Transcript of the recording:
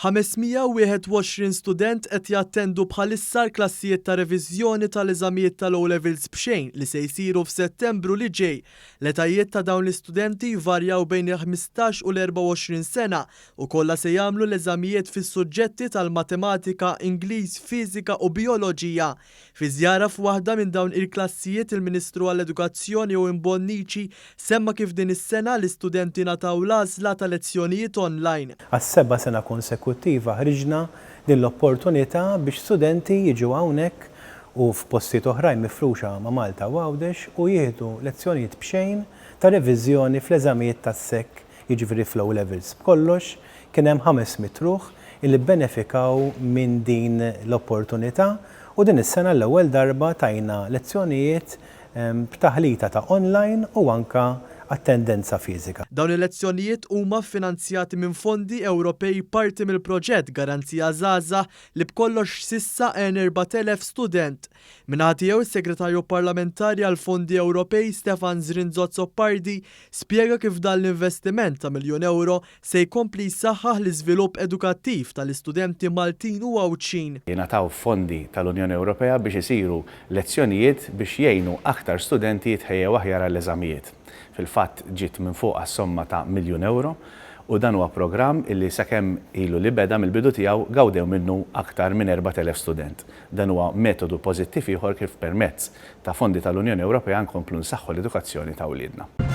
521 student qed jattendu bħalissa l-klassijiet ta' reviżjoni tal-eżamijiet tal-O Levels b'xejn li se jsiru f'Settembru li ġej. L-etajiet ta' dawn l-istudenti jvarjaw bejn il-15 u l-24 sena u kollha se jagħmlu l-eżamijiet fis-suġġetti tal-Matematika, Ingliż, Fiżika u Bijoloġija. Fi żjara f'waħda minn dawn il-klassijiet il-Ministru għall-Edukazzjoni Owen Bonnici semma kif din is-sena l-istudenti ngħataw l-għażla ta' lezzjonijiet online. Għas-seba' sena konsekuttiva ħriġna din l-opportunità biex studenti jiġu hawnhekk u f'postijiet oħrajn mifruxa ma' Malta u Għawdex u jieħdu lezzjonijiet b'xejn ta' reviżjoni fl-eżamijiet tas-SEC jiġifieri fl-O Levels. B'kollox kien hemm 500 ruħ illi bbenefikaw minn din l-opportunità u din is-sena għall-ewwel darba tajna lezzjonijiet b'taħlita ta' online u anke attendenza fiżika. Dawn il-lezzjonijiet huma ffinanzjati minn fondi Ewropej parti mill-proġett Garanzija Żgħażagħ li b'kollox s'issa għen 4,000 student. Min-naħa tiegħu s-Segretarju Parlamentari għall-Fondi Ewropej Stefan Zrinzo Azzopardi spjega kif dan l-investiment ta' miljun ewro se jkompli jsaħħaħ l-iżvilupp edukattiv tal-istudenti Maltin u Għawdxin. Jingħataw fondi tal-Unjoni Ewropea biex isiru lezzjonijiet biex jgħinu aktar studenti jitħejjew aħjar għall-eżamijiet. Fil-fatt ġiet minfuqa s-somma ta' miljun ewro u dan huwa programm illi sakemm ilu li beda mill-bidu tiegħu gawdew minnu aktar minn 4,000 student. Dan huwa metodu pożittiv ieħor kif permezz ta' fondi tal-Unjoni Ewropea nkomplu nsaħħu l-edukazzjoni ta' wliedna.